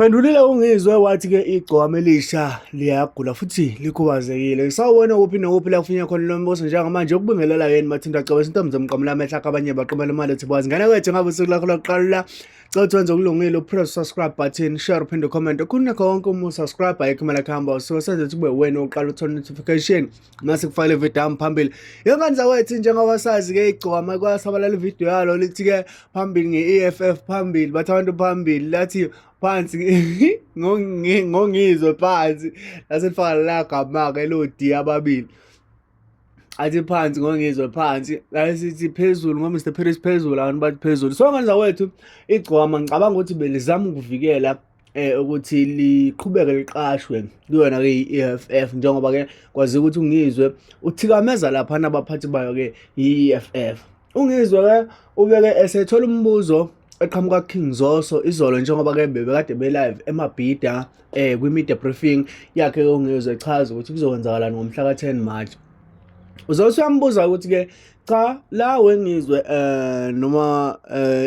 Phendulile uNgizwe wathi-ke igcokama elisha liyagula futhi likhubazekile. Sawubona kuphi nokuphi la kufinywa khona lo mbuso njengamanje ukubingelela yini Mathinta Cebe isintombi zomqamula amehlo akho abanye baqamela imali ethi boys. Ngane kwethu ngabe usuku lakho lokuqala la. Cela ukuthi wenze okulungile upress subscribe button, share uphinde comment. Okhulunakho wonke uma usubscribe ayikho imali akuhamba usuke senze ukuthi kube wena oqala uthola notification. Mase kufakele ividiyo yami phambili. Yongane zakwethu njengoba sazi-ke igcokama kwasabalala ividiyo yalo lithi-ke phambili nge-EFF phambili bathi abantu phambili lathi phansi ngongizwe phansi lase lifaka la gama-ke lodi ababili athi phansi ngongizwe phansi la sithi phezulu ngo-Mr Paris phezulu abantu bathi phezulu so ngane zakwethu igcokama ngicabanga ukuthi belizama ukuvikela ukuthi liqhubeke liqashwe kuyona ke i-EFF njengoba ke kwazi ukuthi uNgizwe uthikameza lapha nabaphathi bayo ke i-EFF. UNgizwe ke ubeke esethola umbuzo eqhamuka King Zoso izolo njengoba ke bebekade be live eMabhida kwi media briefing yakhe ke uNgizwe echaza ukuthi kuzokwenzakalani ngomhla ka-10 March. Uzothi uyambuza ukuthi ke cha la wengizwe noma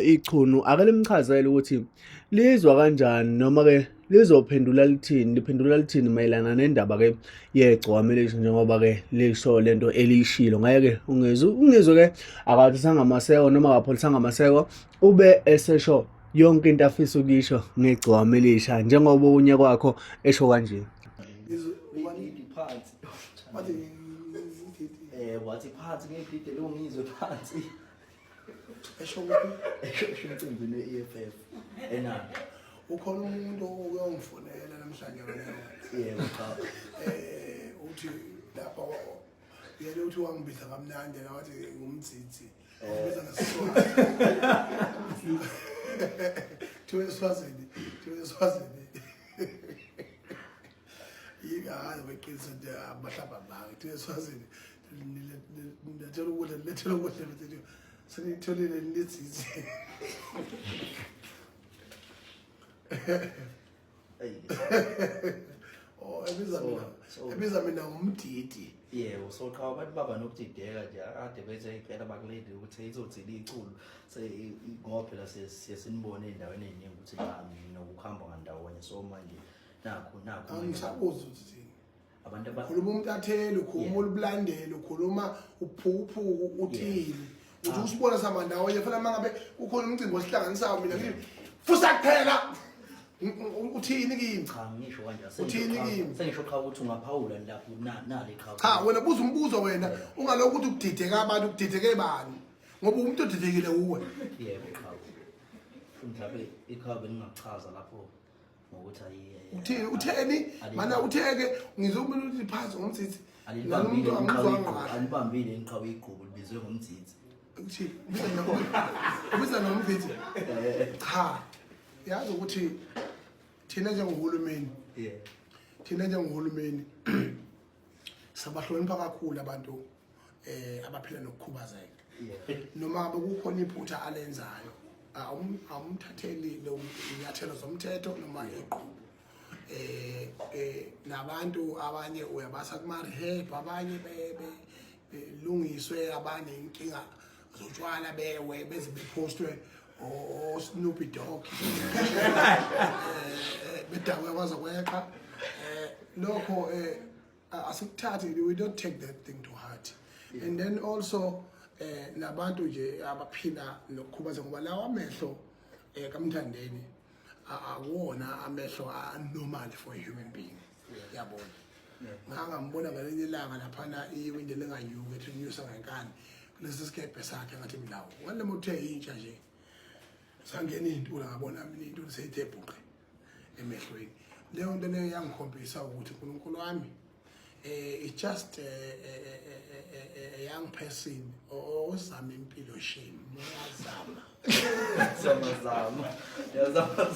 ichunu ake limchazele ukuthi lizwa kanjani noma ke lizophendula lithini liphendula lithini mayelana nendaba ke yegcwama elisho njengoba ke lisho lento elishilo ngaye ke ungizwe ungizwe ke akathisanga amaseko noma akapholisanga amaseko ube esesho yonke into afisa ukuyisho ngegcwama elisha njengoba okunye kwakho esho kanje. Phansi wathi phansi ngedide lo ngizwe phansi Esho kuphi? Esho emcimbini we-EFF enani. Ukhona umuntu oyongifonela namhlanje wena. Yebo cha. Uthi lapha yena uthi wangibiza kamnandi la wathi ngumdzidzi. Wangibiza ngesiswati. Thiwe eSwazini, thiwe eSwazini. Hayi weqiniso nje abahlamba baki thiwe eSwazini nilethela ukudla nilethela ukudla nilethela senitholile nilithithe. Oh ebiza mina ebiza mina ngomdidi. Yebo so qha abantu baba nokudideka nje akade bethe impela bakulindi ukuthi izothini iculo ngoba phela siye sinibone ey'ndaweni ey'ningi ukuthi nokuhamba ngandawonye so manje nakho nakho Angisabuzi ukuthi thini. Abantu aba Khuluma umtatheli, ukhuluma ulubulandeli, ukhuluma uphukuphuku uthini. Uthi usibona sihamba ndawonye fana mangabe kukhona umcimbi osihlanganisayo mina ngithi fusa kuphela. Uthini kimi? Cha ngisho kanje Uthini kimi? Sengisho qha ukuthi ungaphawula lapho nale qha. Cha wena buza umbuzo wena ungalokhu uthi ukudideka abantu ukudideke bani? Ngoba umuntu odidekile uwe. Yebo qha. Mhlawumbe iqhawe bengingachaza lapho ngokuthi ayi Uthini utheni? Mana utheke ngizwe umuntu uthi phansi ngomtsitsi. Alibambile Nalomuntu angizwanga kahle. Alibambile inqhawe igqubu libizwe ngomtsitsi. Uthi ubiza mina ubiza nomtsitsi. Cha. Yazi ukuthi thina njengohulumeni Yeah. thina njengohulumeni sabahlonipha kakhulu abantu abaphila nokukhubazeka. Noma ngabe kukhona iphutha alenzayo awumthatheli lo inyathelo zomthetho noma iqhubu. Nabantu abanye uyabasa kuma rehab abanye belungiswe abanye inkinga zotshwala bewe beze bepostwe o Snoopy Dogg bedakwe kwaze kweqa lokho asikuthathi, we don't take that thing to heart. And then also nabantu nje abaphila nokukhubazeka ngoba lawa amehlo kaMthandeni akuwona amehlo a-normal for a human being. Yabona ngangambona ngelinye ilanga laphana iwindi linganyuki ethi unyusa ngenkani kulesi sikebhe sakhe ngathi mlawo ngale moto eyintsha nje sangena iy'ntula ngabona mina iy'ntula seyithe bhuqe emehlweni. Leyo nto leyo yangikhombisa ukuthi uNkulunkulu wami it's just a young person ozama impilo shame uyazama. Zama zama. Yazama.